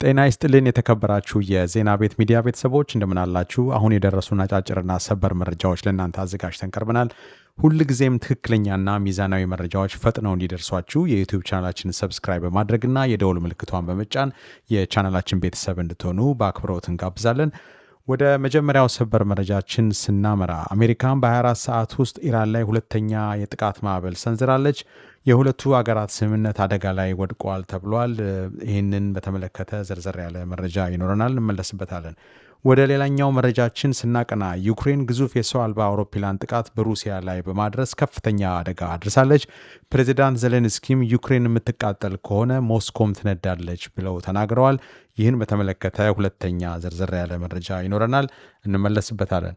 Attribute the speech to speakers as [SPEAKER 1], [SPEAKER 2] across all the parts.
[SPEAKER 1] ጤና ይስጥልን የተከበራችሁ የዜና ቤት ሚዲያ ቤተሰቦች፣ እንደምናላችሁ። አሁን የደረሱን አጫጭርና ሰበር መረጃዎች ለእናንተ አዘጋጅተን ቀርበናል። ሁልጊዜም ትክክለኛና ሚዛናዊ መረጃዎች ፈጥነው እንዲደርሷችሁ የ YouTube ቻናላችንን subscribe በማድረግና የደወል ምልክቷን በመጫን የቻናላችን ቤተሰብ እንድትሆኑ በአክብሮት እንጋብዛለን። ወደ መጀመሪያው ሰበር መረጃችን ስናመራ፣ አሜሪካን በ24 ሰዓት ውስጥ ኢራን ላይ ሁለተኛ የጥቃት ማዕበል ሰንዝራለች። የሁለቱ አገራት ስምምነት አደጋ ላይ ወድቋል ተብሏል። ይህንን በተመለከተ ዘርዘር ያለ መረጃ ይኖረናል፣ እንመለስበታለን። ወደ ሌላኛው መረጃችን ስናቀና፣ ዩክሬን ግዙፍ የሰው አልባ አውሮፕላን ጥቃት በሩሲያ ላይ በማድረስ ከፍተኛ አደጋ አድርሳለች። ፕሬዚዳንት ዜሌንስኪም ዩክሬን የምትቃጠል ከሆነ ሞስኮም ትነዳለች ብለው ተናግረዋል። ይህን በተመለከተ ሁለተኛ ዝርዝር ያለ መረጃ ይኖረናል፣ እንመለስበታለን።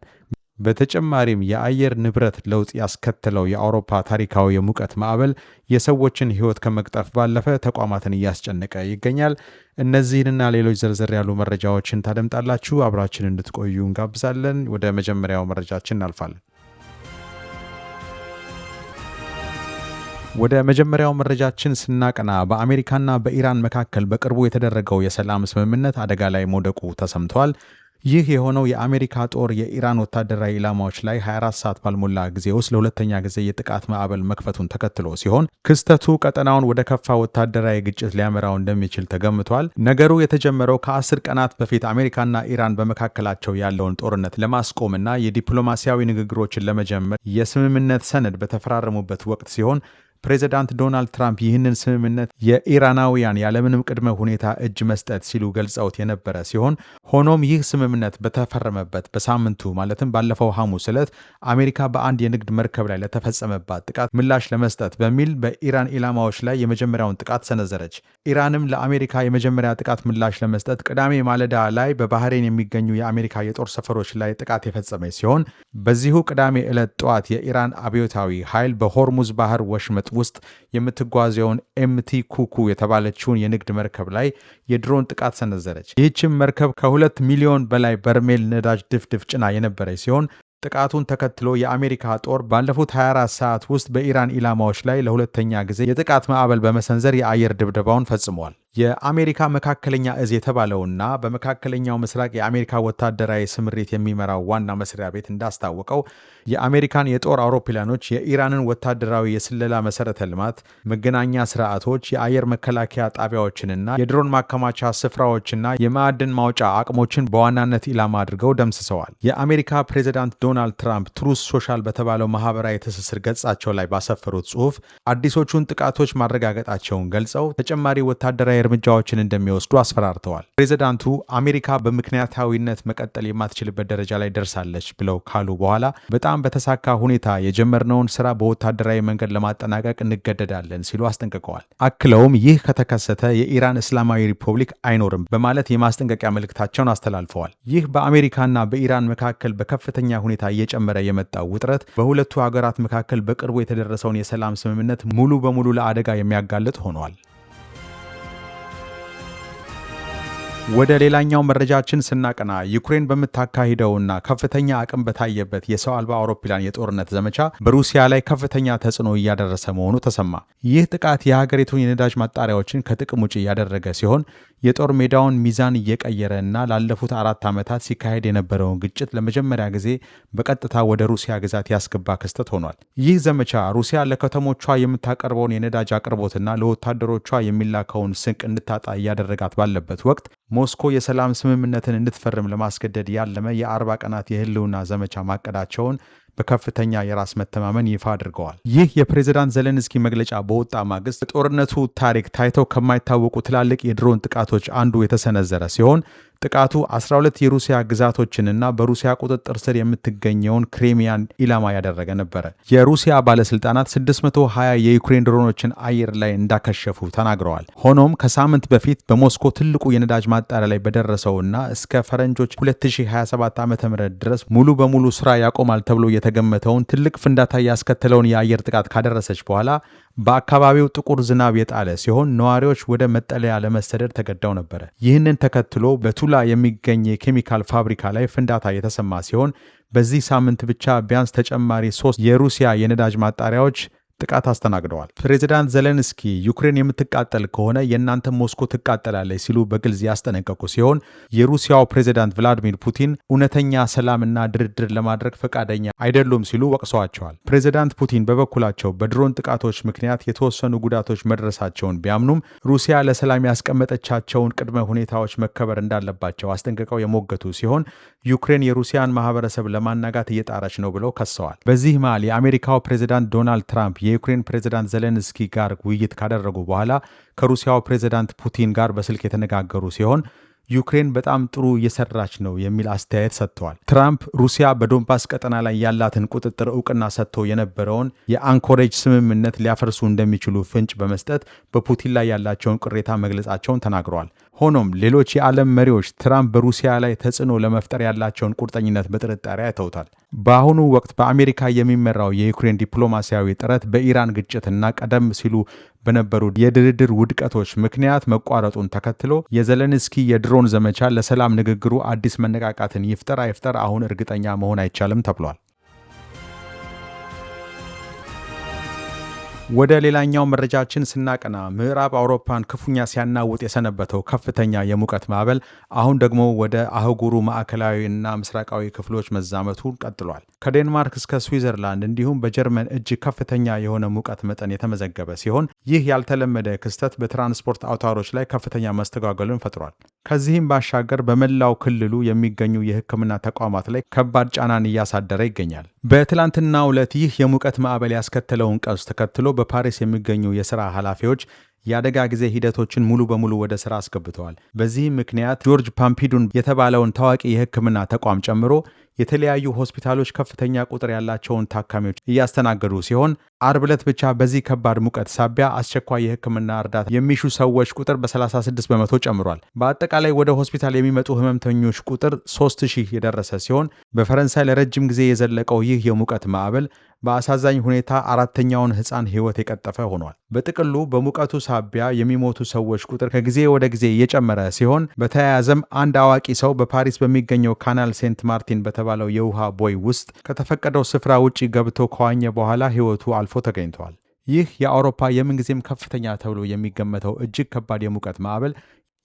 [SPEAKER 1] በተጨማሪም የአየር ንብረት ለውጥ ያስከተለው የአውሮፓ ታሪካዊ የሙቀት ማዕበል የሰዎችን ሕይወት ከመቅጠፍ ባለፈ ተቋማትን እያስጨነቀ ይገኛል። እነዚህንና ሌሎች ዝርዝር ያሉ መረጃዎችን ታደምጣላችሁ። አብራችን እንድትቆዩ እንጋብዛለን። ወደ መጀመሪያው መረጃችን እናልፋለን። ወደ መጀመሪያው መረጃችን ስናቀና፣ በአሜሪካና በኢራን መካከል በቅርቡ የተደረገው የሰላም ስምምነት አደጋ ላይ መውደቁ ተሰምቷል። ይህ የሆነው የአሜሪካ ጦር የኢራን ወታደራዊ ኢላማዎች ላይ 24 ሰዓት ባልሞላ ጊዜ ውስጥ ለሁለተኛ ጊዜ የጥቃት ማዕበል መክፈቱን ተከትሎ ሲሆን፣ ክስተቱ ቀጠናውን ወደ ከፋ ወታደራዊ ግጭት ሊያመራው እንደሚችል ተገምቷል። ነገሩ የተጀመረው ከ10 ቀናት በፊት አሜሪካና ኢራን በመካከላቸው ያለውን ጦርነት ለማስቆምና የዲፕሎማሲያዊ ንግግሮችን ለመጀመር የስምምነት ሰነድ በተፈራረሙበት ወቅት ሲሆን፣ ፕሬዚዳንት ዶናልድ ትራምፕ ይህንን ስምምነት የኢራናውያን ያለምንም ቅድመ ሁኔታ እጅ መስጠት ሲሉ ገልጸውት የነበረ ሲሆን፣ ሆኖም ይህ ስምምነት በተፈረመበት በሳምንቱ፣ ማለትም ባለፈው ሐሙስ ዕለት፣ አሜሪካ በአንድ የንግድ መርከብ ላይ ለተፈጸመባት ጥቃት ምላሽ ለመስጠት በሚል በኢራን ኢላማዎች ላይ የመጀመሪያውን ጥቃት ሰነዘረች። ኢራንም ለአሜሪካ የመጀመሪያ ጥቃት ምላሽ ለመስጠት ቅዳሜ ማለዳ ላይ በባህሬን የሚገኙ የአሜሪካ የጦር ሰፈሮች ላይ ጥቃት የፈጸመች ሲሆን፣ በዚሁ ቅዳሜ ዕለት ጠዋት የኢራን አብዮታዊ ኃይል በሆርሙዝ ባህር ወሽመጥ ውስጥ የምትጓዘውን ኤምቲ ኩኩ የተባለችውን የንግድ መርከብ ላይ የድሮን ጥቃት ሰነዘረች። ይህችም መርከብ ከ2 ሚሊዮን በላይ በርሜል ነዳጅ ድፍድፍ ጭና የነበረች ሲሆን፣ ጥቃቱን ተከትሎ የአሜሪካ ጦር ባለፉት 24 ሰዓት ውስጥ በኢራን ኢላማዎች ላይ ለሁለተኛ ጊዜ የጥቃት ማዕበል በመሰንዘር የአየር ድብደባውን ፈጽሟል። የአሜሪካ መካከለኛ እዝ የተባለውና በመካከለኛው ምስራቅ የአሜሪካ ወታደራዊ ስምሪት የሚመራው ዋና መስሪያ ቤት እንዳስታወቀው፣ የአሜሪካን የጦር አውሮፕላኖች የኢራንን ወታደራዊ የስለላ መሰረተ ልማት፣ መገናኛ ስርዓቶች፣ የአየር መከላከያ ጣቢያዎችንና የድሮን ማከማቻ ስፍራዎችና የማዕድን ማውጫ አቅሞችን በዋናነት ኢላማ አድርገው ደምስሰዋል። የአሜሪካ ፕሬዚዳንት ዶናልድ ትራምፕ Truth Social በተባለው ማህበራዊ ትስስር ገጻቸው ላይ ባሰፈሩት ጽሑፍ አዲሶቹን ጥቃቶች ማረጋገጣቸውን ገልጸው ተጨማሪ ወታደራዊ እርምጃዎችን እንደሚወስዱ አስፈራርተዋል። ፕሬዚዳንቱ አሜሪካ በምክንያታዊነት መቀጠል የማትችልበት ደረጃ ላይ ደርሳለች ብለው ካሉ በኋላ፣ በጣም በተሳካ ሁኔታ የጀመርነውን ስራ በወታደራዊ መንገድ ለማጠናቀቅ እንገደዳለን ሲሉ አስጠንቅቀዋል። አክለውም ይህ ከተከሰተ የኢራን እስላማዊ ሪፑብሊክ አይኖርም በማለት የማስጠንቀቂያ መልእክታቸውን አስተላልፈዋል። ይህ በአሜሪካና በኢራን መካከል በከፍተኛ ሁኔታ እየጨመረ የመጣው ውጥረት በሁለቱ ሀገራት መካከል በቅርቡ የተደረሰውን የሰላም ስምምነት ሙሉ በሙሉ ለአደጋ የሚያጋልጥ ሆኗል። ወደ ሌላኛው መረጃችን ስናቀና፣ ዩክሬን በምታካሂደውና ከፍተኛ አቅም በታየበት የሰው አልባ አውሮፕላን የጦርነት ዘመቻ በሩሲያ ላይ ከፍተኛ ተጽዕኖ እያደረሰ መሆኑ ተሰማ። ይህ ጥቃት የሀገሪቱን የነዳጅ ማጣሪያዎችን ከጥቅም ውጭ ያደረገ ሲሆን፣ የጦር ሜዳውን ሚዛን እየቀየረ እና ላለፉት 4 ዓመታት ሲካሄድ የነበረውን ግጭት ለመጀመሪያ ጊዜ በቀጥታ ወደ ሩሲያ ግዛት ያስገባ ክስተት ሆኗል። ይህ ዘመቻ ሩሲያ ለከተሞቿ የምታቀርበውን የነዳጅ አቅርቦትና ለወታደሮቿ የሚላከውን ስንቅ እንድታጣ እያደረጋት ባለበት ወቅት፣ ሞስኮ የሰላም ስምምነትን እንድትፈርም ለማስገደድ ያለመ የ40 ቀናት የህልውና ዘመቻ ማቀዳቸውን በከፍተኛ የራስ መተማመን ይፋ አድርገዋል። ይህ የፕሬዝዳንት ዜሌንስኪ መግለጫ በወጣ ማግስት በጦርነቱ ታሪክ ታይተው ከማይታወቁ ትላልቅ የድሮን ጥቃቶች አንዱ የተሰነዘረ ሲሆን፣ ጥቃቱ 12 የሩሲያ ግዛቶችንና በሩሲያ ቁጥጥር ስር የምትገኘውን ክሬሚያን ኢላማ ያደረገ ነበረ። የሩሲያ ባለስልጣናት 620 የዩክሬን ድሮኖችን አየር ላይ እንዳከሸፉ ተናግረዋል። ሆኖም ከሳምንት በፊት በሞስኮ ትልቁ የነዳጅ ማጣሪያ ላይ በደረሰውና እስከ ፈረንጆች 2027 ዓ.ም ድረስ ሙሉ በሙሉ ስራ ያቆማል ተብሎ የተገመተውን ትልቅ ፍንዳታ ያስከተለውን የአየር ጥቃት ካደረሰች በኋላ በአካባቢው ጥቁር ዝናብ የጣለ ሲሆን፣ ነዋሪዎች ወደ መጠለያ ለመሰደድ ተገደው ነበረ። ይህንን ተከትሎ በቱላ የሚገኝ የኬሚካል ፋብሪካ ላይ ፍንዳታ የተሰማ ሲሆን፣ በዚህ ሳምንት ብቻ ቢያንስ ተጨማሪ ሶስት የሩሲያ የነዳጅ ማጣሪያዎች ጥቃት አስተናግደዋል። ፕሬዚዳንት ዜሌንስኪ ዩክሬን የምትቃጠል ከሆነ የእናንተ ሞስኮ ትቃጠላለች ሲሉ በግልጽ ያስጠነቀቁ ሲሆን የሩሲያው ፕሬዚዳንት ቭላዲሚር ፑቲን እውነተኛ ሰላምና ድርድር ለማድረግ ፈቃደኛ አይደሉም ሲሉ ወቅሰዋቸዋል። ፕሬዚዳንት ፑቲን በበኩላቸው በድሮን ጥቃቶች ምክንያት የተወሰኑ ጉዳቶች መድረሳቸውን ቢያምኑም ሩሲያ ለሰላም ያስቀመጠቻቸውን ቅድመ ሁኔታዎች መከበር እንዳለባቸው አስጠንቅቀው የሞገቱ ሲሆን ዩክሬን የሩሲያን ማህበረሰብ ለማናጋት እየጣረች ነው ብለው ከሰዋል። በዚህ መሃል የአሜሪካው ፕሬዚዳንት ዶናልድ ትራምፕ የዩክሬን ፕሬዚዳንት ዜሌንስኪ ጋር ውይይት ካደረጉ በኋላ ከሩሲያው ፕሬዚዳንት ፑቲን ጋር በስልክ የተነጋገሩ ሲሆን ዩክሬን በጣም ጥሩ እየሰራች ነው የሚል አስተያየት ሰጥተዋል። ትራምፕ ሩሲያ በዶንባስ ቀጠና ላይ ያላትን ቁጥጥር እውቅና ሰጥቶ የነበረውን የአንኮሬጅ ስምምነት ሊያፈርሱ እንደሚችሉ ፍንጭ በመስጠት በፑቲን ላይ ያላቸውን ቅሬታ መግለጻቸውን ተናግረዋል። ሆኖም ሌሎች የዓለም መሪዎች ትራምፕ በሩሲያ ላይ ተጽዕኖ ለመፍጠር ያላቸውን ቁርጠኝነት በጥርጣሬ አይተውታል። በአሁኑ ወቅት በአሜሪካ የሚመራው የዩክሬን ዲፕሎማሲያዊ ጥረት በኢራን ግጭትና ቀደም ሲሉ በነበሩ የድርድር ውድቀቶች ምክንያት መቋረጡን ተከትሎ የዜሌንስኪ የድሮን ዘመቻ ለሰላም ንግግሩ አዲስ መነቃቃትን ይፍጠር አይፍጠር አሁን እርግጠኛ መሆን አይቻልም ተብሏል። ወደ ሌላኛው መረጃችን ስናቀና ምዕራብ አውሮፓን ክፉኛ ሲያናውጥ የሰነበተው ከፍተኛ የሙቀት ማዕበል አሁን ደግሞ ወደ አህጉሩ ማዕከላዊ እና ምስራቃዊ ክፍሎች መዛመቱን ቀጥሏል። ከዴንማርክ እስከ ስዊዘርላንድ እንዲሁም በጀርመን እጅግ ከፍተኛ የሆነ ሙቀት መጠን የተመዘገበ ሲሆን ይህ ያልተለመደ ክስተት በትራንስፖርት አውታሮች ላይ ከፍተኛ መስተጓጎልን ፈጥሯል። ከዚህም ባሻገር በመላው ክልሉ የሚገኙ የሕክምና ተቋማት ላይ ከባድ ጫናን እያሳደረ ይገኛል። በትላንትናው ዕለት ይህ የሙቀት ማዕበል ያስከተለውን ቀውስ ተከትሎ በፓሪስ የሚገኙ የሥራ ኃላፊዎች የአደጋ ጊዜ ሂደቶችን ሙሉ በሙሉ ወደ ሥራ አስገብተዋል። በዚህም ምክንያት ጆርጅ ፓምፒዱን የተባለውን ታዋቂ የሕክምና ተቋም ጨምሮ የተለያዩ ሆስፒታሎች ከፍተኛ ቁጥር ያላቸውን ታካሚዎች እያስተናገዱ ሲሆን አርብ ዕለት ብቻ በዚህ ከባድ ሙቀት ሳቢያ አስቸኳይ የሕክምና እርዳታ የሚሹ ሰዎች ቁጥር በ36% ጨምሯል። በአጠቃላይ ወደ ሆስፒታል የሚመጡ ህመምተኞች ቁጥር 3000 የደረሰ ሲሆን በፈረንሳይ ለረጅም ጊዜ የዘለቀው ይህ የሙቀት ማዕበል በአሳዛኝ ሁኔታ አራተኛውን ሕፃን ሕይወት የቀጠፈ ሆኗል። በጥቅሉ በሙቀቱ ሳቢያ የሚሞቱ ሰዎች ቁጥር ከጊዜ ወደ ጊዜ እየጨመረ ሲሆን በተያያዘም አንድ አዋቂ ሰው በፓሪስ በሚገኘው ካናል ሴንት ማርቲን በተባለው የውሃ ቦይ ውስጥ ከተፈቀደው ስፍራ ውጪ ገብቶ ከዋኘ በኋላ ሕይወቱ አልፎ ተገኝቷል። ይህ የአውሮፓ የምንጊዜም ከፍተኛ ተብሎ የሚገመተው እጅግ ከባድ የሙቀት ማዕበል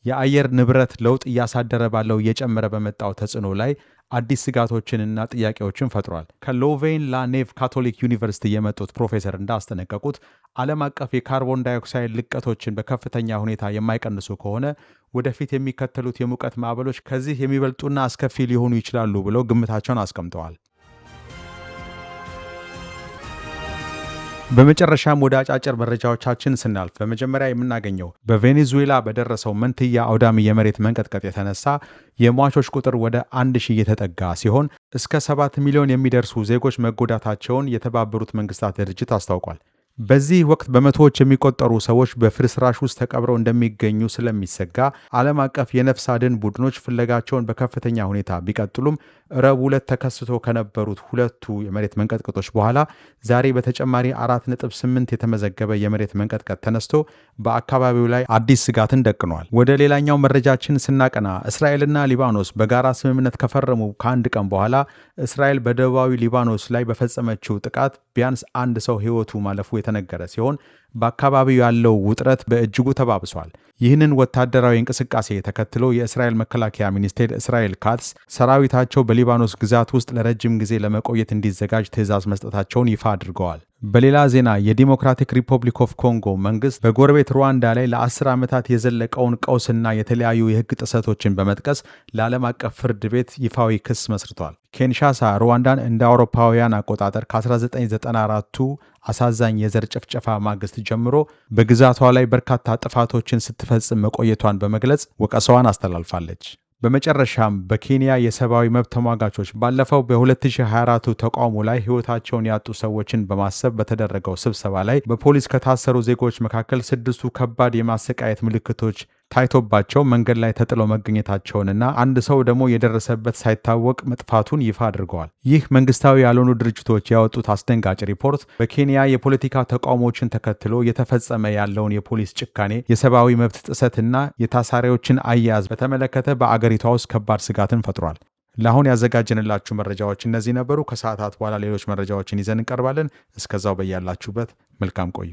[SPEAKER 1] የአየር ንብረት ለውጥ እያሳደረ ባለው እየጨመረ በመጣው ተጽዕኖ ላይ አዲስ ስጋቶችንና ጥያቄዎችን ፈጥሯል። ከሎቬን ላኔቭ ካቶሊክ ዩኒቨርሲቲ የመጡት ፕሮፌሰር እንዳስጠነቀቁት ዓለም አቀፍ የካርቦን ዳይኦክሳይድ ልቀቶችን በከፍተኛ ሁኔታ የማይቀንሱ ከሆነ ወደፊት የሚከተሉት የሙቀት ማዕበሎች ከዚህ የሚበልጡና አስከፊ ሊሆኑ ይችላሉ ብለው ግምታቸውን አስቀምጠዋል። በመጨረሻም ወደ አጫጭር መረጃዎቻችን ስናልፍ በመጀመሪያ የምናገኘው በቬኔዙዌላ በደረሰው መንትያ አውዳሚ የመሬት መንቀጥቀጥ የተነሳ የሟቾች ቁጥር ወደ 1000 እየተጠጋ ሲሆን እስከ 7 ሚሊዮን የሚደርሱ ዜጎች መጎዳታቸውን የተባበሩት መንግስታት ድርጅት አስታውቋል። በዚህ ወቅት በመቶዎች የሚቆጠሩ ሰዎች በፍርስራሽ ውስጥ ተቀብረው እንደሚገኙ ስለሚሰጋ ዓለም አቀፍ የነፍስ አድን ቡድኖች ፍለጋቸውን በከፍተኛ ሁኔታ ቢቀጥሉም ረቡዕ ዕለት ተከስቶ ከነበሩት ሁለቱ የመሬት መንቀጥቀጦች በኋላ ዛሬ በተጨማሪ 4.8 የተመዘገበ የመሬት መንቀጥቀጥ ተነስቶ በአካባቢው ላይ አዲስ ስጋትን ደቅኗል። ወደ ሌላኛው መረጃችን ስናቀና እስራኤልና ሊባኖስ በጋራ ስምምነት ከፈረሙ ከአንድ ቀን በኋላ እስራኤል በደቡባዊ ሊባኖስ ላይ በፈጸመችው ጥቃት ቢያንስ አንድ ሰው ሕይወቱ ማለፉ የተነገረ ሲሆን በአካባቢው ያለው ውጥረት በእጅጉ ተባብሷል። ይህንን ወታደራዊ እንቅስቃሴ ተከትሎ የእስራኤል መከላከያ ሚኒስቴር እስራኤል ካትስ ሰራዊታቸው በሊባኖስ ግዛት ውስጥ ለረጅም ጊዜ ለመቆየት እንዲዘጋጅ ትዕዛዝ መስጠታቸውን ይፋ አድርገዋል። በሌላ ዜና የዲሞክራቲክ ሪፐብሊክ ኦፍ ኮንጎ መንግስት በጎረቤት ሩዋንዳ ላይ ለ10 ዓመታት የዘለቀውን ቀውስና የተለያዩ የህግ ጥሰቶችን በመጥቀስ ለዓለም አቀፍ ፍርድ ቤት ይፋዊ ክስ መስርቷል። ኪንሻሳ ሩዋንዳን እንደ አውሮፓውያን አቆጣጠር ከ1994ቱ አሳዛኝ የዘር ጭፍጨፋ ማግስት ጀምሮ በግዛቷ ላይ በርካታ ጥፋቶችን ስትፈጽም መቆየቷን በመግለጽ ወቀሳዋን አስተላልፋለች። በመጨረሻም በኬንያ የሰብአዊ መብት ተሟጋቾች ባለፈው በ2024 ተቃውሞ ላይ ሕይወታቸውን ያጡ ሰዎችን በማሰብ በተደረገው ስብሰባ ላይ በፖሊስ ከታሰሩ ዜጎች መካከል 6ቱ ከባድ የማሰቃየት ምልክቶች ታይቶባቸው መንገድ ላይ ተጥለው መገኘታቸውንና አንድ ሰው ደግሞ የደረሰበት ሳይታወቅ መጥፋቱን ይፋ አድርገዋል። ይህ መንግስታዊ ያልሆኑ ድርጅቶች ያወጡት አስደንጋጭ ሪፖርት በኬንያ የፖለቲካ ተቃውሞዎችን ተከትሎ የተፈጸመ ያለውን የፖሊስ ጭካኔ፣ የሰብአዊ መብት ጥሰትና የታሳሪዎችን አያያዝ በተመለከተ በአገሪቷ ውስጥ ከባድ ስጋትን ፈጥሯል። ለአሁን ያዘጋጀንላችሁ መረጃዎች እነዚህ ነበሩ። ከሰዓታት በኋላ ሌሎች መረጃዎችን ይዘን እንቀርባለን። እስከዛው በያላችሁበት መልካም ቆዩ።